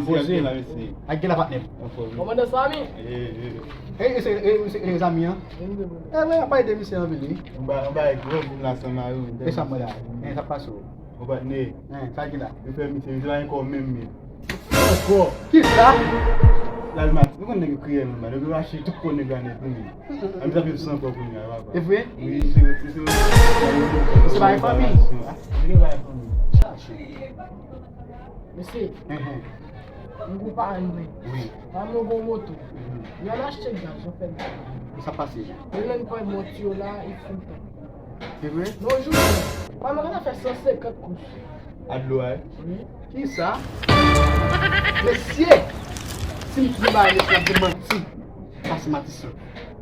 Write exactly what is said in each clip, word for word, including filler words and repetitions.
Poze. Ak gen la, patnè. Anfòm, wi. Kòmandan Sami. E, e, e. E, e, se, e, e, se, e, zami an. E, wè, pa ede misye anpil, wi. Anba, anba, e gwo vin la san mari, wi. E sa mwen la. E, sa pase w. Ou patnè. E, sa gen la. Yo fè misye, misye pa gen kò menm, men. Ankò. Kisa? Lalmat, nou konn nèg yo kriyèl, man. Yo rache tout kò nèg la nèt, wi. An, misye ap viv san kò kounye a, papa. E vre? Wi, se, se, se, se pa yon fanmi. Misye pa yon fanmi. Chache. Mesye, m gon paran mwen. Wi. Paran mwen gon moto. Li al achte gaz, yo fè gaz. Sa pase? Li jwenn pwen mont yo la, li fout tan. Se vre? Non, jou. Paran mwen ka fè san senkant kous. A dlo a, wi. Kisa? Mesye! Si m di bagay mesye ap di manti. Pase Matissan.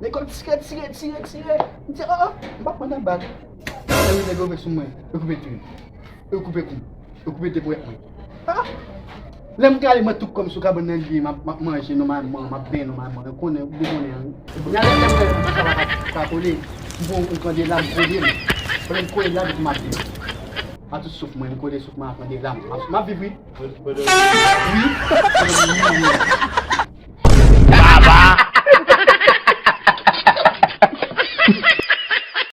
Lekòl tire, tire, tire, tire. M di, oh, oh, m p ap pran nan bal. Lè wi nèg yo rive sou mwen, yo koupe tou. Yo koupe kou m. Yo koupe de ponyèt mwen. Ah! Lè m prale, mwen tout kòm sou kabann nan li, m ap, m ap manje nòmalman, m ap benyen nòmalman. Yo konnen, yo konnen, wi. Nan lè mwen, sa va ka, ka kole, m pran yon kandela, m kole l. Pandan m kole l la, m ap viv. A tout souf mwen, m kole souf mwen a kandela, m ap, m ap viv, wi. Wi.